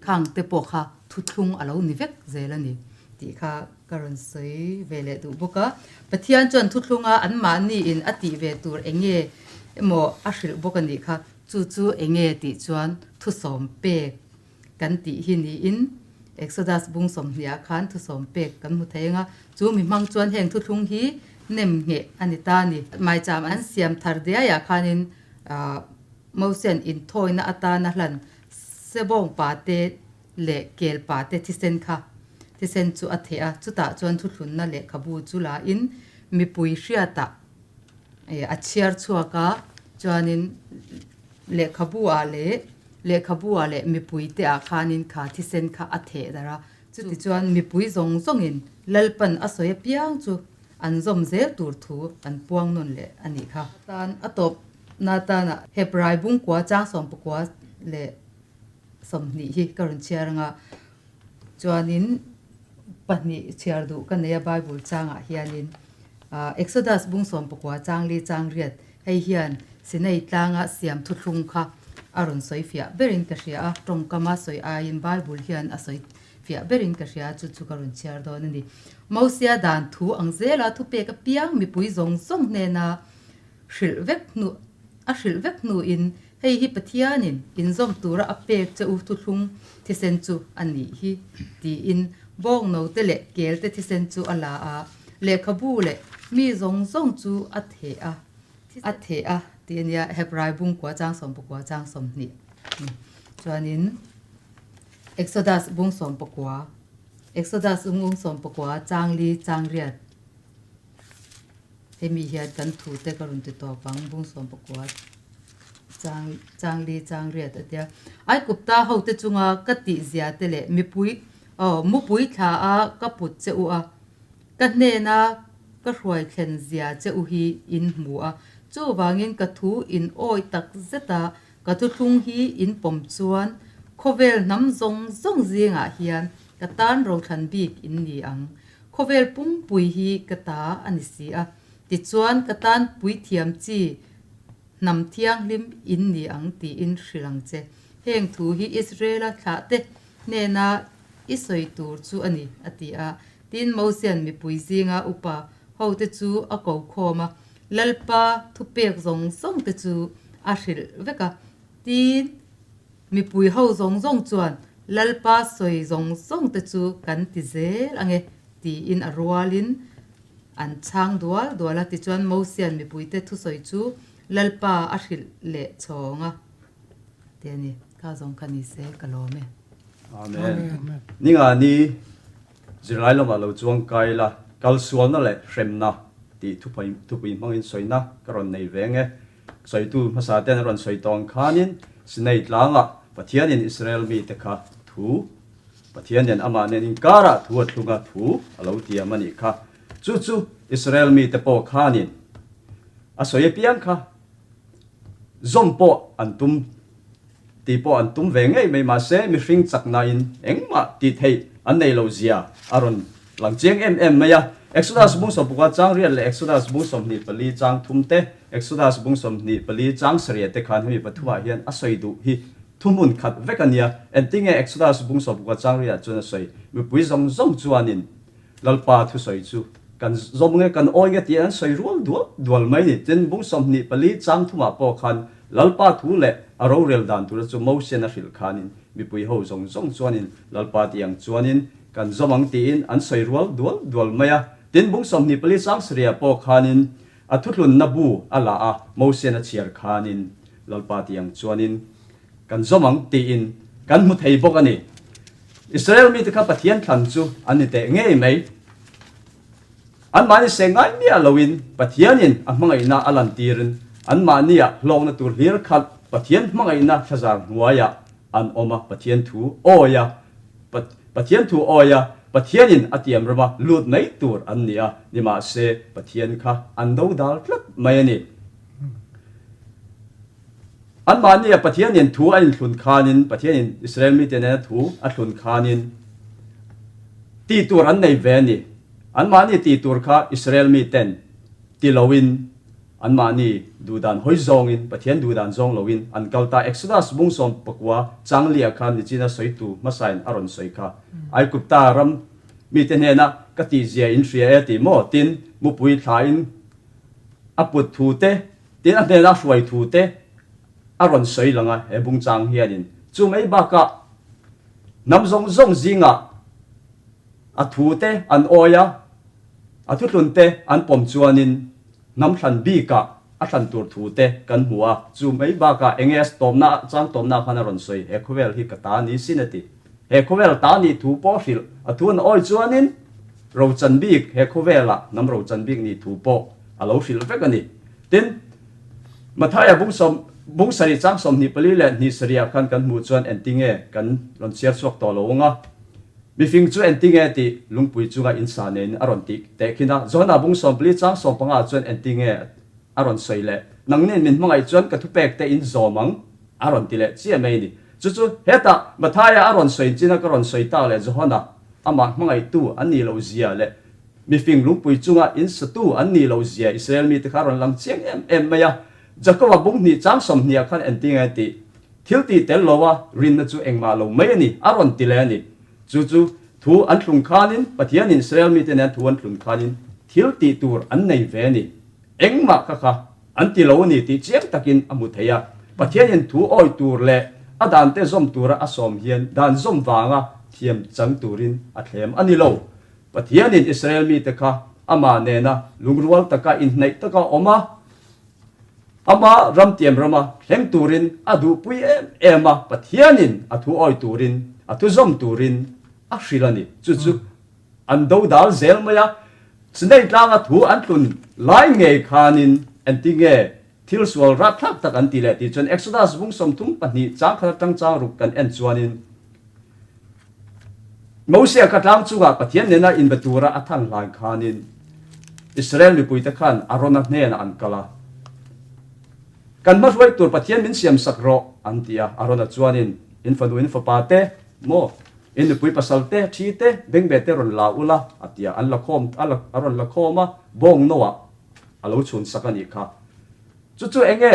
khang te pawh kha thuthlung a lo ni vek zel a ni tih kha ka rawn sawi ve leh duh bawk a. Pathian chuan thuthlunga anmahni in a tih ve tur eng nge emaw a hrilh bawk a nih kha. Chu chu eng nge tih chuan thusawm pek kan tih hi niin Exodus bung 20 ah khan thusawm pek kan hmu thei ang a, chu mi hmang chuan heng thuthlung hi nem ngheh a ni ta a ni. Maicham an siam thar diaiah khanin Mosian inthawina atana hlan sebawng pate leh kel pate thisen kha thisen chu a theh a, chutah chuan thuthlunna lehkhabu chu lain mipui hriatah a chhiar chhuak a, chuanin lehkhabu ah leh lehkhabu ah leh mipui te ah khanin kha thisen kha a theh darh a, chuti chuan mipui zawng zawngin Lalpan a sawi apiang chu an zawm zel tur thu an puang nawn leh a nih kha. Tan a tawp na tana Hebrai bungkua chang 19 leh 20 hi ka rawn chhiar anga chuanin pahnih chhiar duh ka nei a Bible changah hianin Exodus bung 19 chang li chang riat hei hian Sinai tlanga siam thuthlung kha a rawn sawi fiah berin ka hria a, tawngkama sawi aiin Bible hian a sawi fiah berin ka hria a, chu chu ka rawn chhiar dawn a ni. Mosia dan thu ang zela thupek apiang mipui zawng zawng hnena hrilh vek hnu a hrilh vek hnuin hei hi Pathianin inzawm tura a pek che u thuthlung thisen chu a nih hi tiin bawng note leh kelte thisen chu a la a, lehkhabu leh mi zawng zawng chu a theh a a theh a tih a nia Hebrai bungkua chang 19 chang 20 chuanin Exodus bung 19 Exodus bung 19 chang li chang riat. Hemi hian kan thu te ka rawn ti tawp ang, bung 19 chang chang li chang riat a tia. Aikupta ho te chunga ka tih zia te leh mipui aw mupui thla a ka put che u a, ka hnena ka hruai thlen zia che u hi in hmu a, chuvangin ka thu in awi tak zet a, ka thuthlung hi in pawm chuan khawvel hnam zawng zawng zingah hian ka tan rothlan bik in ni ang. Khawvel pumpui hi ka ta a ni si a, tichuan ka tan puithiam chi hnam thianghlim in ni ang tiin hrilh ang che. Heng thu hi Israela thlahte hnena i sawi tur chu a ni, a ti a. Tin, Mosian mipui zinga upa hote chu a ko khawm a, Lalpa thupek zawng zawngte chu a hrilh vek a. Tin, Mipui ho zawng zawng chuan Lalpa sawi zawng zawng te chu kan ti zel ang e tiin a rualin an chhang dual dual a. Tichuan Mosian mipuite thusawi chu Lalpa a hrilh leh chhawng a ti a ni. Kha zawng kha ni se ka lawm e. Amen. Ninga ni zirlai lamah lo chuang kai la, kalsualna leh hremna tih thupui hmangin sawina ka rawn nei ve nge. Sawitu hmasa ten a rawn sawi tawng khanin Sinai tlangah Pathianin Israel mite kha thu, Pathian nen amah nen inkarah thu a thlung a, thu a lo tiam a nih kha. Chu chu Israel mite pawh khanin a sawi apiang kha zawm pawh an tum tih pawh an tum ve ngei mai mahse mihring chaknain engmah tih theih an nei lo zia a rawn lang chiang em em mai a. Exodus bung 19 chang riat leh Exodus bung 24 chang thum te, Exodus bung 24 chang sarih te khan hemi pathumah hian a sawi duh hi thuhmun khat vek a nia. Engtinge Exodus bung 19 chang riatah chuan a sawi? Mipui zawng zawng chuanin Lalpa thusawi chu kan zawm nge kan awi nge tih an sawi rual dual dual mai ni. Tin, bung 24 chang thumah pawh khan Lalpa thu leh a rorel dan tura chu Mosian a hrilh khanin mipui ho zawng zawng chuanin Lalpa tih ang chuanin kan zawm ang tiin an sawi rual dual dual mai a. Tin, bung 24 chang sarihah pawh khanin a thuthlunna bu a la a, Mosian a chhiar khanin Lalpa tih ang chuanin Kan zawm ang tiin kan hmu thei bawk a ni. Israel mite kha Pathian thlan chu an ni teh ngei mai. Anmahni se ngai miah loin Pathianin a hmangaihna a lantirin anmahnia hlawkna tur hlir khat Pathian hmangaihna thlazar hnuaiah an awm a, Pathian thu awia Pathian thu awia Pathianin a tiam rama lut mai tur an ni a, nimahse Pathian kha an do dal tlat mai a ni. Anmahnia Pathianin thu a inthlun khanin, Pathianin Israel mite nena thu a thlun khanin tih tur an nei ve a ni. Anmahni tih tur kha Israel miten ti loin anmahni duhdan hawi zawngin, Pathian duhdan zawng loin an kal ta. Exodus bung 14 changlia khan nichina sawitu hmasain a rawn sawi kha. Aigupta ram mite hnena ka tihzia in hria e tih maw? Tin, mupui thlain a put thu te, Tin, a hnena hruai thu te a rawn sawi lang a, he bungchang hianin chu mai bakah hnam zawng zawng zingah a thu te an awi a, a thutlun te an pawm chuanin hnam thlan bikah a thlan tur thu te kan hmu a, chu mai bakah enge a tawmna chang tawmna khan a rawn sawi, he khawvel hi ka ta ni sin a ti. He khawvel ta nih thu pawh hrilh a thu an awi chuanin rochan bik he khawvelah hnam rochan bik nih thu pawh a lo hrilh vek a ni. Tin, Mathaia bung sawm, bung sarih chang 24 leh hnih sarihah khan kan hmuh chuan engtinge kan rawn chhiar chhuak tawh lo ang a, mifing chu engtinge tih lungpui chunga in sa neiin a rawn tih teh khin a, Johana bung 14 chang 15 ah chuan engtinge a rawn sawi leh, Nangnin min hmangaih chuan ka thupek te in zawm ang a rawn ti leh chiah mai a ni. Chu chu hetah Mathaia a rawn sawi chin a ka rawn sawi tak leh Johana amah hmangaihtu an nih loh zia leh Mifing lungpui chunga in satu an nih loh zia Israel mite kha a rawn lang chiang em em mai a. Jakoba bung hnih chang 20 ah khan engtin nge tih thil tih tel lo a rinna chu engmah lo mai a ni a rawn ti leh a ni. Chu chu thu an thlung khanin Pathianin Israel mite nen thu an thlun khanin thil tih tur an nei ve a ni. Engmah kha kha an ti lo a ni tih chiang takin a hmu thei a. Pathianin thu awi tur leh a dante zawm tura a sawm hian dan zawm vanga thiam chang turin a thlem a ni lo. Pathianin Israel mite kha amah nena lungrual taka inhnaih taka awm a, ama ramtiam rama thleng turin a duhpui em em a, Pathianin a thu awi turin, a thu zawm turin a hrilh a ni. Chu chu an do dal zel mai a, Sinai tlanga thu an tlun lai ngei khanin engtinge thil sual rapthlak tak an ti leh tih chuan Exodus bung 32 chang khat atang chang ruk kan en chuanin, Mosia kha tlang chungah Pathian nena inbe tura a than hlain khanin Israel mipuite khan Arona hnenah an kal a, Kan hmahruai tur Pathian min siam sak rawh, an ti a. Arona chuanin, In fanu, in fapa te, maw, in nupui pasal te, thi te, bengbeh te rawn la ula, a ti a. An la khawm, a la, a rawn la khawm a, bawng noah a lo chhun sak a nih kha. Chu chu eng nge?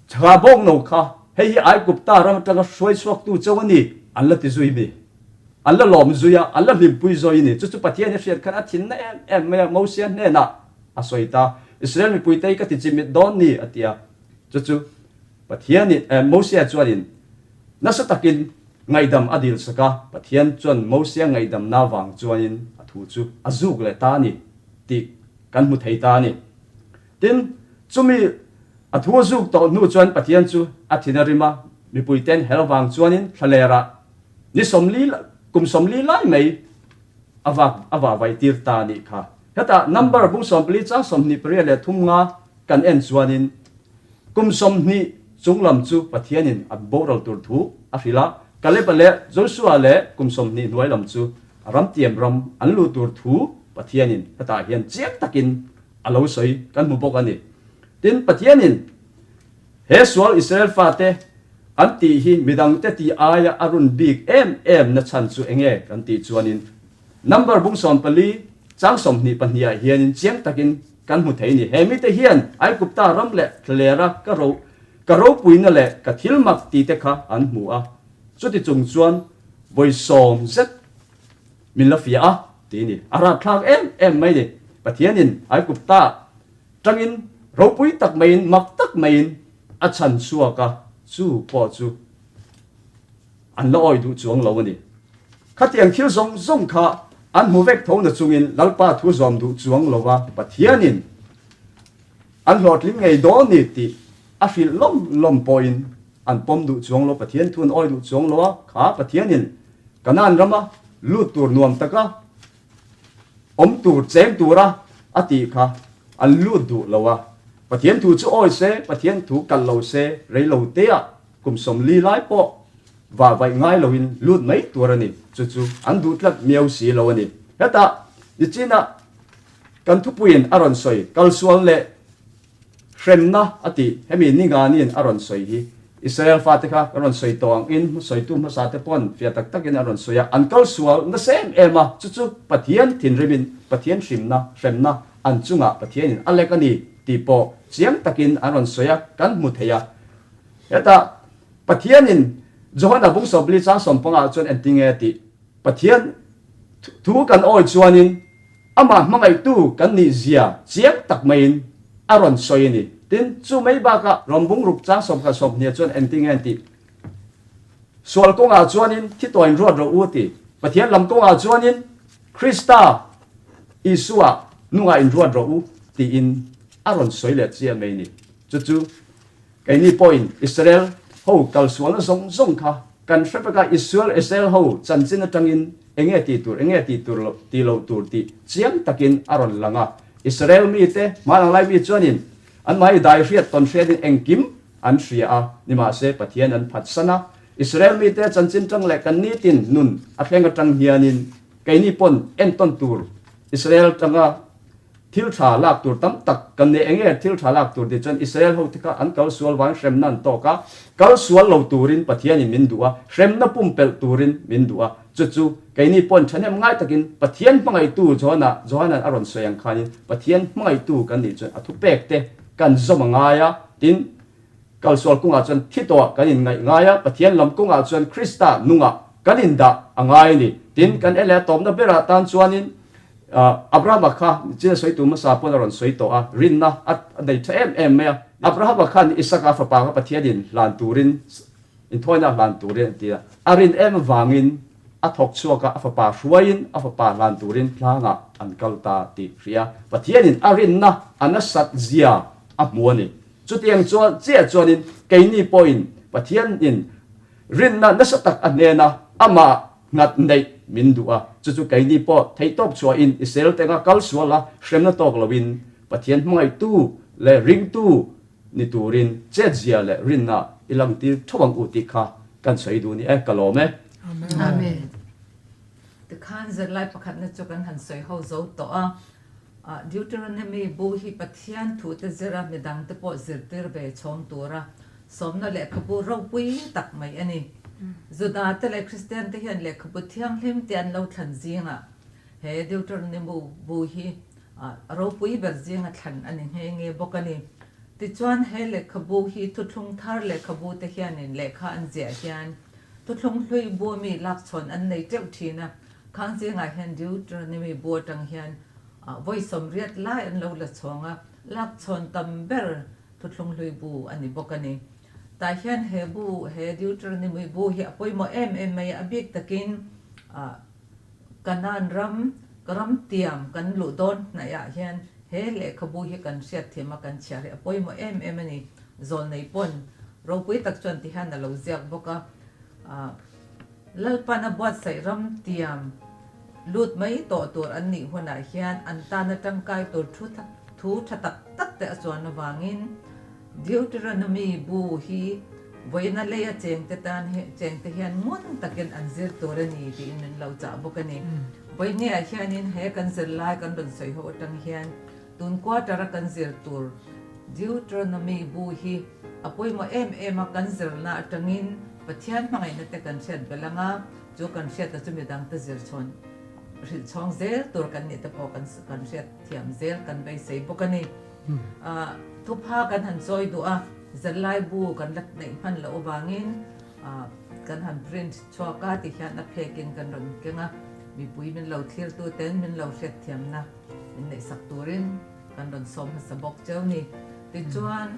Tha bawk no kha, hei hi Aigupta ram atanga hruai chhuaktu chauh a ni, an la ti zui mi. An la lawm zui a, an la hlimpui zui a ni. Chu chu Pathian i hriat khan a thinna em em mai a, Mosia hnenah a sawi ta, Israel mipuite hi ka ti chimit dawn ni, a ti a. Chu chu Pathianin, eh, Mosia chuanin nasa takin ngaihdam a dil sak a, Pathian chuan Mosia ngaihdamna vang chuanin a thu chu a zuk leh ta a ni tih kan hmu thei ta a ni. Tin, chumi a thu a zuk tawh hnu chuan Pathian chu a thin a rim a, mipuite'n hel vang chuanin thlalerah ni 40 kum 40 lai mai a vak a vah vaih tir ta a nih kha. Hetah number bung 14 chang 28 leh thum nga kan en chuanin kum 20 chung lam chu Pathianin a boral tur thu a hrilh a, Kaleba leh Joshua leh kum 20 hnuai lam chu ramtiam ram an luh tur thu Pathianin hetah hian chiang takin a lo sawi kan hmu bawk a ni. Tin, Pathianin he sual Israel fate an tih hi midangte tih aia a run bik em em na chhan chu enge kan tih chuanin Number bung 14 chang 22 ah hianin chiang takin kan hmu thei a ni. He mite hian Aigupta ram leh thlalera ka ro ka ropuina leh ka thil mak tih te kha an hmu a, chuti chung chuan vawi sawm zet Min la fiah a, ti ni. A rapthlak em em mai ni. Pathianin Aigupta tangin ropui tak maiin, mak tak maiin a chhan chhuak a, chu pawh chu an la awi duh chuang lo a ni. Khatiang thil zawng zawng kha an hmu vek tho na chungin Lalpa thu zawm duh chuang lo va, Pathianin an hlawhtling ngei dawn ni tih a hrilh lawm lawm pawhin an pawm duh chuang lo, Pathian thu an awi duh chuang lo a, kha Pathianin Kanaan rama lut tur nuam taka awm tur cheng tura a tih kha an lut duh lo a, Pathian thu chu awi se, Pathian thu kal lo se, rei lo tea kum 40 lai pawh vah vaih ngai loin lut mai tur a ni, chu chu an duh tlat miau si lo a ni. Hetah nichina kan thupuiin a rawn sawi kalsual leh. Hremna a tih hemi Ningani'n a rawn sawi hi Israel fate kha kan rawn sawi tawh ang in sawitu hmasa te pawn fiah tak takin an rawn sawi a, an kal sual nasa em em a, chu chu Pathian thinrimin Pathian hrimna, hremna an chungah Pathianin a lek a ni tih pawh chiang takin an rawn sawi a, kan hmu thei a. Hetah Pathianin Johana bung sawpli chang sawmpangah chuan engtinge tih Pathian thu kan awi chuanin Amah hmangaihtu kan nih zia chiang tak maiin a rawn sawi a ni. Tin, chu mai bakah rawnbung ruk chang sawmkhat sawmhniah chuan engtin nge an tih? Sual kawngah chuanin thi tawhin ruat rawh u a ti. Pathian lam kawngah chuanin Krista Isua nungah inruat rawh u tiin a rawn sawi leh chiah mai a ni. Chu chu Keini pawhin Israel ho kalsualna zawng zawng kha kan hre vek a, Israel Israel ho chanchin atangin enge tih tur enge tih tur loh tih loh tur tih chiang takin a rawn lang a. Israel mite hmanang lai mi chuanin anmahni dai hriat tawn hriatin engkim an hria a, nimahse Pathian an phatsan a. Israel mite chanchin tang leh kan nitin nun a thleng atang hianin keini pawn entawn tur Israel tanga Thil tha lak tur tam tak kan nei enge thil tha lak tur tih chuan Israel ho te kha an kal sual vang hremna an tawk a, kal sual lo turin Pathianin min duh a, hremna pumpelh turin min duh a, chu chu keini pawn thahnem ngai takin Pathian hmangaihtu Johana Johana'n a rawn sawi ang khanin Pathian hmangaihtu kan nih chuan a thupek te kan zawm a ngai a, tin kal sual kawngah chuan thi tawhah kan inngaih ngai a, Pathian lam kawngah chuan Krista nungah kan indah a ngai a ni, tin kan en leh a tawpna berah tan chuanin Abrahama kha chin a sawi tur hmasa pawn a rawn sawi tawh a, rinna a nei tha em em mai a. Abrahama khan Isaka fapa kha Pathianin hlan turin, inthawina hlan turin a ti a. A rin em avangin a thawk chhuak a, a fapa hruaiin a fapa hlan turin tlangah an kal ta tih hria. Pathianin a rinna a nasat zia a hmu a ni. Chutiang chuan chiah chuanin keini pawhin Pathianin rinna nasa tak a hnena amah Nghat neih min duh a, chu chu keini pawh theihtawp chhuahin Israel te anga kal sual a, hremna tawk loin Pathian hmangaihtu leh ringtu ni turin chetzia leh rinna i langtir tho ang u tih kha kan sawi duh ni e, ka lawm e. Amen. Tikhan zirlai pakhatna chu kan han sawi ho zo tawh a, Deuteronomy bu hi Pathian thute zira midangte pawh zirtir ve chhawng tura sawmna lehkhabu ropui tak mai a ni. Juda te leh Kristian te hian lehkhabu thianghlim te an lo thlan zingah he Deuteronomy bu hi ropui ber zinga thlan a ni nghe nghe bawk a ni. Tichuan he lehkhabu hi thuthlung thar lehkhabu te hianin lehkha an ziah hian thuthlung hlui bu ami lakchhawn an nei teuh thin a, Khang zingah hian Deuteronomy bu atang hian vawi sawmriat lai an lo la chhawng a, lak chhawn tam ber thuthlung hlui bu a ni bawk a ni. Tah hian he bu, he Deuteronomy bu hi a pawimawh em em mai a, a bik takin Kanaan ram, ka ram tiam kan luh dawn hnaihah hian he lehkhabu hi kan hriatthiam a, kan chhiar hi a pawimawh em em a ni. Zawlnei pawn ropui tak chuan ti hian a lo ziak bawk a. Lalpan a buatsaih ram tiam lut mai tawh tur an nih hunah hian an tana tangkai tur thu thu tha tak tak te a chuan avangin Deuteronomy bu hi vawiina leia chengte tan chengte hian ngun takin an zir tur a ni tiin min lo chah bawk a ni. Vawinia hianin he kan zirlai kan rawn sawi ho atang hian tun quarter a kan zir tur Deuteronomy bu hi a pawimawh em em a, kan zirna atangin Pathian hmangaihna te kan hriat belh ang a, chu kan hriatna chu midangte zir chhawn hrilh chhawng zel tur kan nih te pawh kan kan hriat thiam zel kan beisei bawk a ni. Thupha kan han chawi duh a, zirlai bu kan la neih hman loh avangin kan han print chhuak a ti hian a phekin kan rawn keng a, mipui min lo thlir tuten min lo hriat thiamna min neihsak turin kan rawn sawm hmasa bawk cheu ni. Tichuan.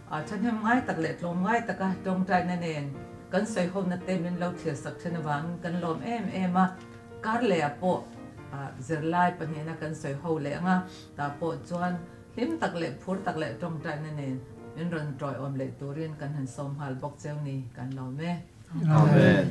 A thahnem ngai tak leh tlawm ngai taka tawngtaina nen kan sawihawmna te min lo thlir sak then avangin kan lawm em em a, kar lehah pawh zirlai pahnihna kan sawiho leh ang a, tah pawh chuan hlim tak leh phur tak leh tawngtaina nen min rawn tawiawm leh turin kan han sawm nghal bawk cheu ni, kan lawm e. Amen.